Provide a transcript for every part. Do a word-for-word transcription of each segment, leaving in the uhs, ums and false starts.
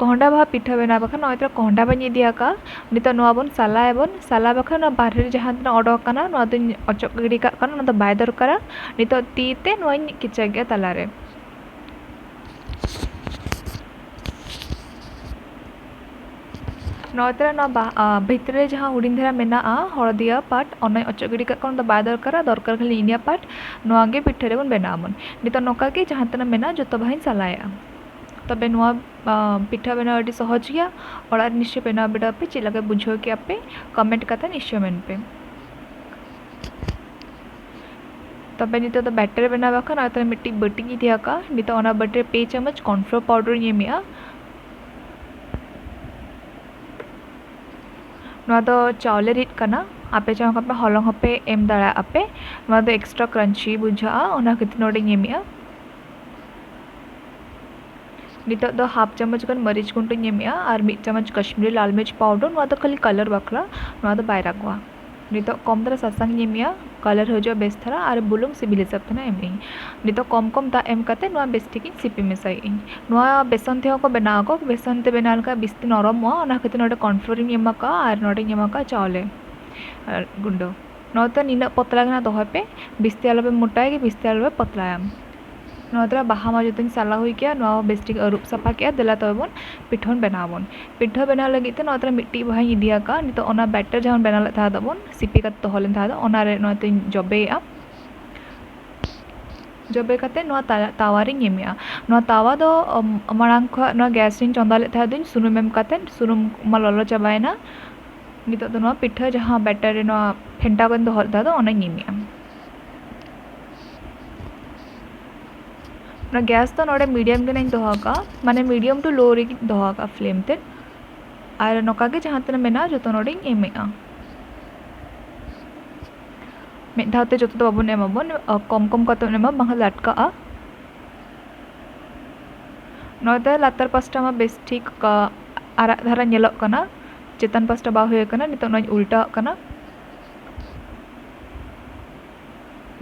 ᱠᱚᱦᱰᱟ ᱵᱟᱦᱟ ᱯᱤᱴᱷᱟᱹ ᱵᱮᱱᱟᱣ ᱵᱟᱠᱷᱟᱱ ᱱᱚᱜᱼᱚᱭ ᱛᱚᱨᱟ ᱠᱚᱦᱰᱟ ᱵᱟᱹᱧ ᱤᱫᱤ ᱟᱠᱟᱫᱼᱟ᱾ ᱱᱤᱛᱚᱜ ᱱᱚᱣᱟ ᱵᱚᱱ ᱥᱟᱞᱟᱭᱟᱵᱚᱱ᱾ ᱥᱟᱞᱟ ᱵᱟᱠᱷᱟᱱ ᱱᱚᱣᱟ ᱵᱟᱦᱨᱮ ᱨᱮ ᱡᱟᱦᱟᱸ ᱛᱤᱱᱟᱹᱜ ᱚᱰᱚᱠ ᱟᱠᱟᱱᱟ, ᱱᱚᱣᱟ ᱫᱚᱧ ᱚᱪᱚᱜ ᱜᱤᱰᱤ ᱠᱟᱜ ᱠᱟᱱᱟ, ᱱᱚᱣᱟ ᱫᱚ ᱵᱟᱭ ᱫᱚᱨᱠᱟᱨᱟ᱾ ᱱᱤᱛᱚᱜ ᱛᱤ ᱛᱮ ᱱᱚᱣᱟᱧ ᱠᱮᱪᱟᱜᱮᱜᱼᱟ ᱛᱟᱞᱟᱨᱮ᱾ ᱱᱚᱜᱼᱚᱭ ᱛᱚᱨᱟ ᱱᱚᱣᱟ ᱵᱟ-, ᱟ, ᱵᱷᱤᱛᱨᱤ ᱨᱮ ᱡᱟᱦᱟᱸ ᱦᱩᱰᱤᱧ ᱫᱷᱟᱨᱟ ᱢᱮᱱᱟᱜᱼᱟ, ᱦᱚᱲᱫᱤᱭᱟ part, ᱚᱱᱟᱧ ᱚᱪᱚᱜ ᱜᱤᱰᱤ ᱠᱟᱜ ᱠᱟᱱᱟ, ᱚᱱᱟ ᱫᱚ ᱵᱟᱭ ᱫᱚᱨᱠᱟᱨᱟ, ᱫᱚᱨᱠᱟᱨ ᱠᱷᱟᱹᱞᱤ ᱤᱱᱟᱹ part᱾ ᱱᱚᱣᱟ ᱜᱮ ᱯᱤᱴᱷᱟᱹ ᱨᱮᱵᱚᱱ ᱵᱮᱱᱟᱣ ᱟᱵᱚᱱ᱾ ᱱᱤᱛᱚᱜ ᱱᱚᱝᱠᱟ ᱜᱮ ᱡᱟᱦᱟᱸ ᱛᱤᱱᱟᱹᱜ ᱢᱮᱱᱟᱜᱼᱟ, ᱡᱚᱛᱚ ᱵᱟᱦᱟᱧ ᱥᱟᱞᱟᱭᱮᱜᱼᱟ᱾ ᱛᱚᱵᱮ ᱱᱚᱣᱟ, ᱟ, ᱯᱤᱴᱷᱟᱹ ᱵᱮᱱᱟᱣ ᱟᱹᱰᱤ ᱥᱚᱦᱚᱡᱽ ᱜᱮᱭᱟ᱾ ᱚᱲᱟᱜ ᱨᱮ ᱱᱤᱥᱪᱚᱭ ᱵᱮᱱᱟᱣ ᱵᱤᱰᱟᱹᱣ ᱯᱮ, ᱪᱮᱫ ᱞᱮᱠᱟ ᱵᱩᱡᱷᱟᱹᱣ ᱠᱮᱜᱼᱟ ᱯᱮ, comment ᱠᱟᱛᱮ ᱱᱤᱥᱪᱚᱭ ᱢᱮᱱ ᱯᱮ᱾ ᱛᱚᱵᱮ ᱱᱤᱛᱚᱜ ᱫᱚ batter ᱵᱮᱱᱟᱣ ᱵᱟᱠᱷᱟᱱ ᱚᱱᱟᱛᱮ ᱢᱤᱫᱴᱤᱡ ᱵᱟᱹᱴᱤᱧ ᱤᱫᱤ ᱟᱠᱟᱫᱼᱟ᱾ ᱱᱤᱛᱚᱜ ᱚᱱᱟ ᱵᱟᱹᱴᱤ ᱨᱮ ᱯᱮ ᱪᱟᱢᱚᱪ corn flour powder ᱤᱧ ᱮᱢᱮᱜᱼᱟ᱾ ᱱᱚᱣᱟ ᱫᱚ ᱪᱟᱣᱞᱮ ᱨᱤᱫ ᱠᱟᱱᱟ, ᱟᱯᱮ ᱪᱟᱦᱟᱣ ᱠᱷᱟᱱ ᱯᱮ ᱦᱚᱞᱚᱝ ᱦᱚᱸᱯᱮ ᱮᱢ ᱫᱟᱲᱮᱭᱟᱜᱼᱟ ᱯᱮ᱾ ᱱᱚᱣᱟ ᱫᱚ extra crunchy ᱵᱩᱡᱷᱟᱹᱜᱼᱟ, ᱚᱱᱟ ᱠᱷᱟᱹᱛᱤᱨ ᱱᱚᱰᱮᱧ ᱮᱢᱮᱜᱼᱟ᱾ ᱱᱤᱛᱚᱜ ᱫᱚ half ᱪᱟᱢᱚᱪ ᱜᱟᱱ ᱢᱟᱹᱨᱤᱪ ᱜᱩᱸᱰᱟᱹᱧ ᱮᱢᱮᱜᱼᱟ ᱟᱨ ᱢᱤᱫ ᱪᱟᱢᱚᱪ ᱠᱟᱥᱢᱤᱨᱤ ᱞᱟᱞ ᱢᱤᱨᱪ powder, ᱱᱚᱣᱟ ᱫᱚ ᱠᱷᱟᱹᱞᱤ colour ᱵᱟᱠᱷᱨᱟ, ᱱᱚᱣᱟ ᱫᱚ ᱵᱟᱭ ᱨᱟᱜᱚᱜᱼᱟ᱾ ᱱᱤᱛᱚᱜ ᱠᱚᱢ ᱫᱷᱟᱨᱟ ᱥᱟᱥᱟᱝ ᱤᱧ ᱮᱢᱮᱜᱼᱟ, colour ᱦᱤᱡᱩᱜᱼᱟ ᱵᱮᱥ ᱫᱷᱟᱨᱟ, ᱟᱨ ᱵᱩᱞᱩᱝ ᱥᱤᱵᱤᱞ ᱦᱤᱥᱟᱹᱵ ᱛᱮ ᱱᱟᱜ ᱮᱢᱮᱜᱼᱟᱹᱧ᱾ ᱱᱤᱛᱚᱜ ᱠᱚᱢ ᱠᱚᱢ ᱫᱟᱜ ᱮᱢ ᱠᱟᱛᱮ ᱱᱚᱣᱟ ᱵᱮᱥ ᱴᱷᱤᱠ ᱤᱧ ᱥᱤᱯᱤ ᱢᱮᱥᱟᱭᱮᱜᱼᱟᱹᱧ᱾ ᱱᱚᱣᱟ ᱵᱮᱥᱚᱱ ᱛᱮᱦᱚᱸ ᱠᱚ ᱵᱮᱱᱟᱣ ᱟᱠᱚ, ᱵᱮᱥᱚᱱ ᱛᱮ ᱵᱮᱱᱟᱣ ᱞᱮᱠᱷᱟᱱ ᱵᱤᱥᱛᱤ ᱱᱚᱨᱚᱢᱚᱜᱼᱟ, ᱚᱱᱟ ᱠᱷᱟᱹᱛᱤᱨ ᱱᱚᱰᱮ corn flour ᱤᱧ ᱮᱢ ᱟᱠᱟᱫᱼᱟ ᱟᱨ ᱱᱚᱰᱮᱧ ᱮᱢ ᱟᱠᱟᱫᱼᱟ ᱪᱟᱣᱞᱮ, ᱟᱨ ᱜᱩᱸᱰᱟᱹ᱾ ᱱᱚᱣᱟ ᱫᱚ ᱱᱤᱱᱟᱹᱜ ᱯᱚᱛᱞᱟ ᱜᱮ ᱱᱟᱜ ᱫᱚᱦᱚᱭ ᱯᱮ, ᱵᱤᱥᱛᱤ ᱟᱞᱚᱯᱮ ᱢᱚᱴᱟᱭᱟ ᱠᱤ ᱵᱤᱥᱛᱤ ᱟᱞᱚᱯᱮ ᱯᱚᱛᱞᱟᱭᱟ᱾ ᱱᱚᱣᱟ ᱫᱚ ᱵᱟᱦᱟ ᱢᱟ ᱡᱚᱛᱚᱧ ᱥᱟᱞᱟ ᱦᱩᱭ ᱠᱮᱜᱼᱟ, ᱱᱚᱣᱟ ᱦᱚᱸ ᱵᱮᱥ ᱴᱷᱤᱠ ᱟᱹᱨᱩᱵ ᱥᱟᱯᱷᱟ ᱠᱮᱜᱼᱟ᱾ ᱫᱮᱞᱟ ᱛᱚᱵᱮ ᱵᱚᱱ ᱯᱤᱴᱷᱟᱹ ᱵᱚᱱ ᱵᱮᱱᱟᱣ ᱟᱵᱚᱱ᱾ ᱯᱤᱴᱷᱟᱹ ᱵᱮᱱᱟᱣ ᱞᱟᱹᱜᱤᱫ ᱛᱮ ᱱᱚᱣᱟ ᱫᱚ ᱢᱤᱫᱴᱤᱡ ᱵᱟᱦᱟᱧ ᱤᱫᱤ ᱟᱠᱟᱫᱼᱟ᱾ ᱱᱤᱛᱚᱜ ᱚᱱᱟ batter ᱡᱟᱦᱟᱸ ᱵᱚᱱ ᱵᱮᱱᱟᱣ ᱞᱮᱫ ᱛᱟᱦᱮᱸ ᱫᱚᱵᱚᱱ, ᱥᱤᱯᱤ ᱠᱟᱛᱮ ᱫᱚᱦᱚ ᱞᱮᱱ ᱛᱟᱦᱮᱸ ᱫᱚ, ᱚᱱᱟ ᱨᱮ ᱱᱚᱣᱟ ᱛᱮᱧ ᱡᱚᱵᱮᱭᱮᱜᱼᱟ᱾ ᱡᱚᱵᱮ ᱠᱟᱛᱮ ᱱᱚᱣᱟ ᱛᱟ-, ᱛᱟᱣᱟ ᱨᱤᱧ ᱮᱢᱮᱜᱼᱟ᱾ ᱱᱚᱣᱟ ᱛᱟᱣᱟ ᱫᱚ, ᱚᱢ, ᱢᱟᱲᱟᱝ ᱠᱷᱚᱱ ᱱᱚᱣᱟ gas ᱨᱤᱧ ᱪᱚᱸᱫᱟ ᱞᱮᱫ ᱛᱟᱦᱮᱸ ᱫᱚᱧ, ᱥᱩᱱᱩᱢ ᱮᱢ ᱠᱟᱛᱮ, ᱥᱩᱱᱩᱢ ᱢᱟ ᱞᱚᱞᱚ ᱪᱟᱵᱟᱭᱮᱱᱟ᱾ ᱱᱤᱛᱚᱜ ᱫᱚ ᱱᱚᱣᱟ ᱯᱤᱴᱷᱟᱹ ᱡᱟᱦᱟᱸ batter ᱨᱮ ᱱᱚᱣᱟ ᱯᱷᱮᱱᱴᱟ ᱠᱟᱛᱮᱧ ᱫᱚᱦᱚ ᱞᱮᱫ ᱛᱟᱦᱮᱸ ᱫᱚ, ᱚᱱᱟᱧ ᱮᱢᱮᱜᱼᱟ᱾ ᱚᱱᱟ gas ᱫᱚ ᱱᱚᱰᱮ medium ᱜᱮ ᱱᱟᱜ ᱤᱧ ᱫᱚᱦᱚ ᱟᱠᱟᱫᱼᱟ, ᱢᱟᱱᱮ medium to low ᱨᱮᱜᱮᱧ ᱫᱚᱦᱚ ᱟᱠᱟᱫᱼᱟ flame ᱛᱮ᱾ ᱟᱨ ᱱᱚᱝᱠᱟ ᱜᱮ ᱡᱟᱦᱟᱸ ᱛᱤᱱᱟᱹᱜ ᱢᱮᱱᱟᱜᱼᱟ ᱡᱚᱛᱚ ᱱᱚᱰᱮᱧ ᱮᱢᱮᱜᱼᱟ᱾ ᱢᱤᱫ ᱫᱷᱟᱣ ᱛᱮ ᱡᱚᱛᱚ ᱫᱚ ᱵᱟᱵᱚᱱ ᱮᱢᱟᱵᱚᱱ, ᱟ, ᱠᱚᱢ ᱠᱚᱢ ᱠᱟᱛᱮ ᱵᱚᱱ ᱮᱢᱟ, ᱵᱟᱝᱠᱷᱟᱱ ᱞᱟᱴᱠᱟᱜᱼᱟ᱾ ᱱᱚᱣᱟ ᱫᱚ ᱞᱟᱛᱟᱨ ᱯᱟᱥᱴᱟ ᱢᱟ ᱵᱮᱥ ᱴᱷᱤᱠ, ᱟ, ᱟᱨᱟᱜ ᱫᱷᱟᱨᱟ ᱧᱮᱞᱚᱜ ᱠᱟᱱᱟ, ᱪᱮᱛᱟᱱ ᱯᱟᱥᱴᱟ ᱵᱟᱝ ᱦᱩᱭ ᱟᱠᱟᱱᱟ᱾ ᱱᱤᱛᱚᱜ ᱱᱚᱣᱟᱧ ᱩᱞᱴᱟᱹᱣᱟᱜ ᱠᱟᱱᱟ᱾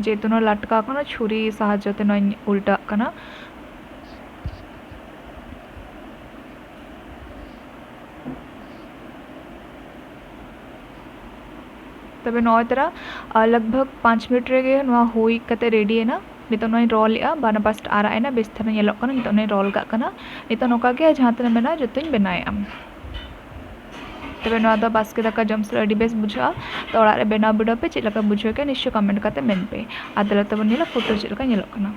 ᱡᱮᱦᱮᱛᱩ ᱱᱚᱣᱟ ᱞᱟᱴᱠᱟᱣ ᱠᱟᱱᱟ, ᱪᱷᱩᱨᱤ ᱥᱟᱦᱟᱡᱽᱡᱚ ᱛᱮ ᱱᱚᱣᱟᱧ ᱩᱞᱴᱟᱹᱣᱟᱜ ᱠᱟᱱᱟ᱾ ᱛᱚᱵᱮ ᱱᱚᱜᱼᱚᱭ ᱛᱟᱨᱟ, ᱟᱨ ᱞᱟᱜᱽ ᱵᱷᱟᱜᱽ ᱯᱟᱸᱪ ᱢᱤᱱᱤᱴ ᱨᱮᱜᱮ ᱱᱚᱣᱟ ᱦᱩᱭ ᱠᱟᱛᱮ ᱨᱮᱰᱤᱭᱮᱱᱟ᱾ ᱱᱤᱛᱚᱜ ᱱᱚᱣᱟᱧ ᱨᱳᱞ ᱮᱜᱼᱟ, ᱵᱟᱱᱟᱨ ᱯᱟᱥᱴᱟ ᱟᱨᱟᱜ ᱮᱱᱟ, ᱵᱮᱥ ᱫᱷᱟᱨᱟ ᱧᱮᱞᱚᱜ ᱠᱟᱱᱟ᱾ ᱱᱤᱛᱚᱜ ᱱᱚᱣᱟᱧ ᱨᱳᱞ ᱠᱟᱜ ᱠᱟᱱᱟ᱾ ᱱᱤᱛᱚᱜ ᱱᱚᱝᱠᱟ ᱜᱮ ᱡᱟᱦᱟᱸ ᱛᱤᱱᱟᱹᱜ ᱢᱮᱱᱟᱜᱼᱟ ᱡᱚᱛᱚᱧ ᱵᱮᱱᱟᱣᱮᱜᱼᱟ᱾ ᱛᱚᱵᱮ ᱱᱚᱣᱟ ᱫᱚ ᱵᱟᱥᱠᱮ ᱫᱟᱠᱟ ᱡᱚᱢ ᱥᱟᱞᱟᱜ ᱟᱹᱰᱤ ᱵᱮᱥ ᱵᱩᱡᱷᱟᱹᱜᱼᱟ᱾ ᱛᱚ ᱚᱲᱟᱜ ᱨᱮ ᱵᱮᱱᱟᱣ ᱵᱤᱰᱟᱹᱣ ᱯᱮ, ᱪᱮᱫ ᱞᱮᱠᱟ ᱵᱩᱡᱷᱟᱹᱣ ᱠᱮᱜᱼᱟ ᱱᱤᱥᱪᱚᱭ ᱠᱚᱢᱮᱱᱴ ᱠᱟᱛᱮ ᱢᱮᱱ ᱯᱮ᱾ ᱟᱨ ᱫᱮᱞᱟ ᱛᱚᱵᱮ ᱧᱮᱞᱟ ᱯᱷᱳᱴᱳ ᱪᱮᱫ ᱞᱮᱠᱟ ᱧᱮᱞᱚᱜ ᱠᱟᱱᱟ᱾